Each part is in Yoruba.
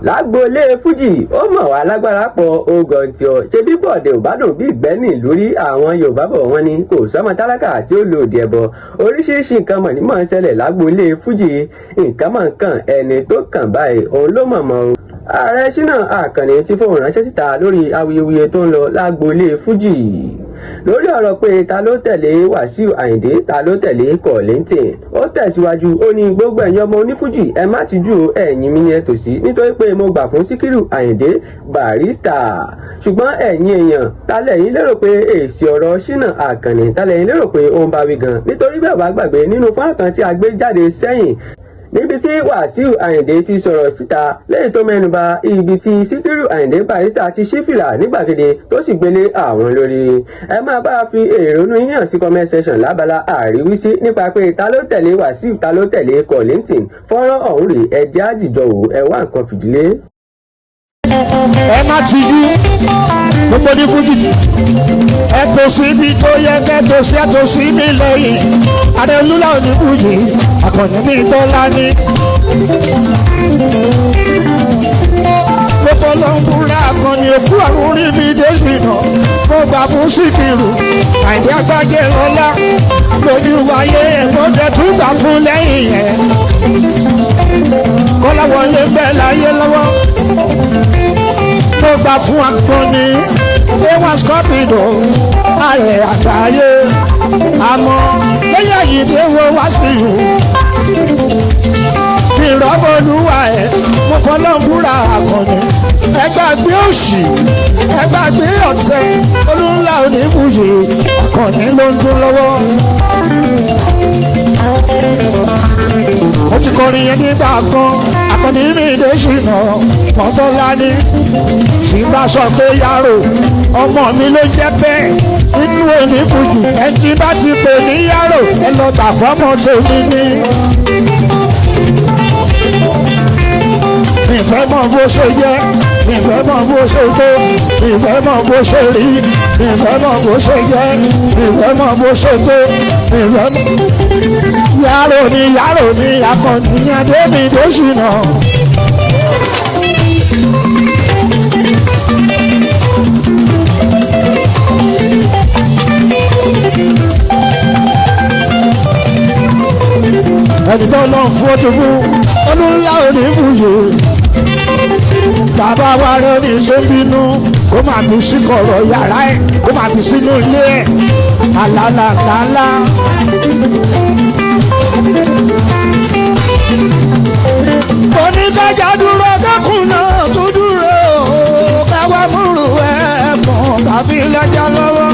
Lágboolé fújì, ó mọ̀ wá lágbára pọ̀ ogọ̀ntì ọ̀ ṣe bí bọ̀dẹ̀ ò bá dùn bí ìgbẹ́nì lórí. Àwọn Yorùbá bọ̀, wọ́n ní kò sọ́mọ tálákà tí ó lò òdì ẹ̀bọ. Oríṣiríṣi nǹkan mọ̀ ní mọ̀ ń ṣẹlẹ̀ lágboolé fújì. Nǹkan mọ̀ nǹkan ẹni tó kàn báyìí, òun ló mọ̀ mọ́ o. Ààrẹ Ṣínà Àkànní ti fohùn ránṣẹ́ síta lórí awuyewuye tó ń lọ lágboolé fújì, lórí ọ̀rọ̀ pé ta ló tẹ̀lé Wàsíù Àyìndé, ta ló tẹ̀lé Kollington. Ó tẹ̀síwájú, ó ní gbogbo ẹ̀yin ọmọ onífújì, ẹ má tijú, ẹ̀yin mi ní ẹ tòsí, nítorí pé mo gbà fún Síkírù Àyìndé Barrister. Ṣùgbọ́n ẹ̀yin èèyàn, ta lẹ̀yin lérò pé èsì ọ̀rọ̀ Ṣínà Àkànní, ta lẹ̀yin lérò pé ó ń bá wí gan? Nítorí bẹ́ẹ̀ bá gbàgbé, nínú fọ́nrán kan tí a gbé jáde sẹ́yìn níbi tí Wàsíù Àyìndé ti sọ̀rọ̀ síta lẹ́yìn tó mẹ́nuba ibi tí Síkírù Àyìndé Barrister ti ṣí fìlà ní gbàgede tó sì gbélé àwọn lórí. Ẹ máa bá a fi èrònú yín hàn sí comment section lábala àríwísí nípa pé ta ló tẹ̀lé Wàsíù, ta ló tẹ̀lé Kollington. Fọ́nrán ọ̀hún rèé, ẹ jẹ́ àjìjọ wò, ẹ wá nǹkan fìdí lé. Ẹ má tijú, gbogbo ní fújì, ẹ tó síbi tó yẹ kẹ tó sí, ẹ tó sí mi lẹ́yìn. Ààrẹ olúlá òní fújì, Àkànní mi tọ́lá ní. Mo fọlọ́ ń búra, Àkànní òkú àrùn rí mi dé ìnà. Mo gbà fún Síkírù Àìdí Àgbájé lọ́lá lójú wáyé, mo jẹ́ tún gbà fún lẹ́yìn yẹn. Kọ́láwọlé bẹ́ẹ̀ láyé lọ́wọ́, mo gbà fún Akànnì A1 Scorpio, ààrẹ àgbáyé. Àmọ́ lẹ́yìn Àyìndé wo wá sí i ìrọ́mọlúwa ẹ̀, mo fọlọ́n búra. Àkànní, ẹ gbàgbé òṣì, ẹ gbàgbé ọ̀tẹ̀. Olúńlá oníbùyè, Àkànní ló ń dún lọ́wọ́. Mo ti kọrin yẹn nígbà kan. Àkànní mi lè ṣìnà mọ́tọ́lá ní tí bá sọ pé yàrá ọmọ mi ló jẹ́ bẹ́ẹ̀ nínú oníbùjì. Ẹ ti bá ti pè ní yàrá, ẹ lọ gbà fọ́mọ tèmi ní. Ìfẹ́ mọ̀ bó ṣe jẹ́, ìfẹ́ mọ̀ bó ṣe tó, ìfẹ́ mọ̀ bó ṣe rí, ìfẹ́ mọ̀ bó ṣe jẹ́, ìfẹ́ mọ̀ bó ṣe tó, ìfẹ́ mọ̀. Yàrá mi, yàrá mi, Àkànní adé mi tó ṣìnà. Ẹni tó lọ fún ọdún fún olúńlá oníbùyè, bàbá wa rẹ ní ṣe ń bínú, kó máa bí sí kọ̀rọ̀ yàrá ẹ̀, kó máa bí sínú ilé ẹ̀ àlàlàlàlà. Oníkájà dúró, kẹ́kùn náà tó dúró, káwá múrù ẹ̀kún tàbí lẹ́jà lọ́wọ́.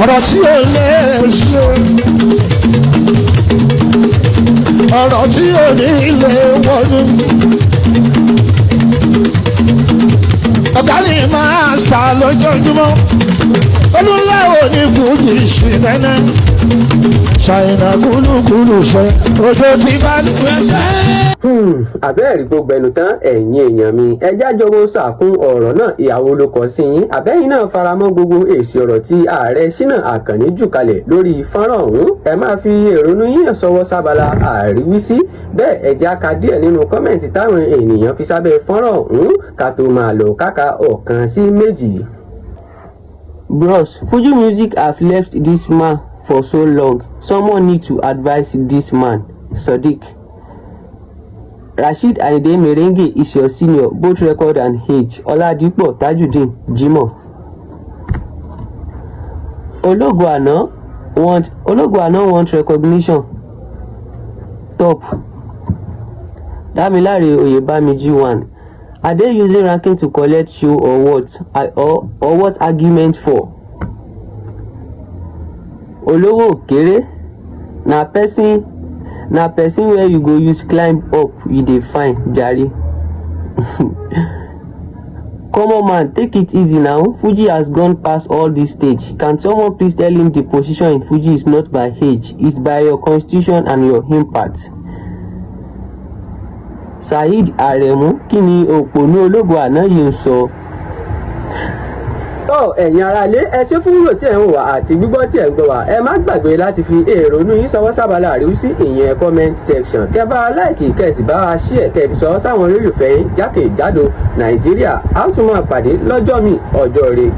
Ọ̀rọ̀ tí ò lè ṣe, ọ̀rọ̀ tí ò ní lè wọnú. Ọ̀gá ni máa sà lójoojúmọ́, olúlẹ̀ òní fújì sí nẹ́nẹ́ ṣàìnà kúlúkúlù ṣe ojú ti bá ní. Àbẹ́ẹ̀rí gbogbo ẹnu tán. Ẹ̀yin èèyàn mi, ẹ jájọ wo sàkún ọ̀rọ̀ náà. Ìyàwó ló kọ sí yín, àbẹ́yìn náà faramọ́ gbogbo èsì ọ̀rọ̀ tí ààrẹ Ṣínà Àkànní jù kalẹ̀ lórí fọ́nrán ọ̀hún? Ẹ máa fi èrònú yín sọwọ́ sábala àríwísí. Bẹ́ẹ̀, ẹ jẹ́ á ka díẹ̀ nínú comment táwọn ènìyàn fi sábẹ́ fọ́nrán ọ̀hún ká tó máa lọ káka ọ̀kan sí méjì. Bros, Fuji music have left this man for so long. Someone need to advise this man. Sadiq. Rasheed Ayinde Merengue is your senior, both record and age. Oladipo Tajudeen Jimoh. Ológo àná want, Ológo àná want recognition. Top. Damilare Oyebamiji one. Are they using ranking to collect show or what? Or what argument for? Olówó òkèrè na person wey you go use climb up you dey find jare. Common man, take it easy now. Fuji has gone past all this stage. Can someone please tell him the position in Fuji is not by age, it's by your constitution and your impact. Saheed Aremu, kí ni òpònú ológo àná yìí ń sọ? Tọ́ ẹ̀yin aráalé, ẹ ṣé fún wíwò tí ẹ̀ ń wò wá àti gbígbọ́ tí ẹ̀ ń gbọ́ wá. Ẹ má gbàgbé láti fi èrò inú yín ṣọwọ́ sábàlá àríwísí, ìyẹn comment section. Kẹ́ bá a like, kẹ́ sì bá a share, kẹ́ fi ṣọwọ́ sáwọn olólùfẹ́ yín jákèjádò Nàìjíríà. A ó tún máa pàdé lọ́jọ́ míì, ọjọ́ rẹ̀.